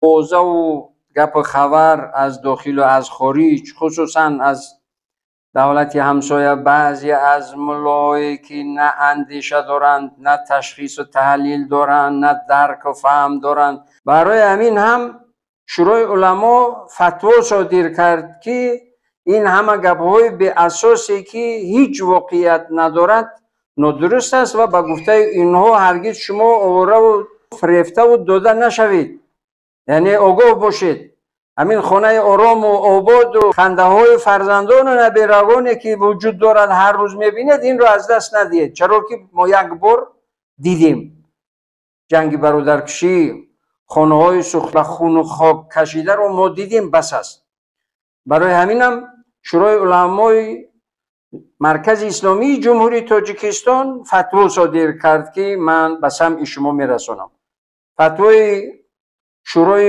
Овозаву гапу хабар аз дохилу аз хориҷ, хусусан аз давлати ҳамсоя, баъзе аз муллоҳое, ки на андеша доранд, на ташхису таҳлил доранд, на дарку фаҳм доранд. Барои ҳамин ҳам Шӯрои уламо фатво содир кард, ки ин ҳама гапҳои беасосе, ки ҳеҷ воқеият надорад, нодуруст аст ва ба гуфтаи инҳо ҳаргиз шумо овораву фирефтаву дода нашавед. Яъне огоҳ бошед, ҳамин хонаи орому ободу хандаҳои фарзандону наберагоне, ки вуҷуд дорад, ҳар рӯз мебинед, инро аз даст надиҳед. Чаро ки мо як бор дидем ҷанги бародаркушӣ, хонаҳои сӯхт, ба хуну хок кашидаро мо дидем, бас аст. Барои ҳаминам Шӯрои уламои Маркази Исломии Ҷумҳурии Тоҷикистон фатво содир кард, ки ман ба самъи шумо мерасонам. Фатвои Шӯрои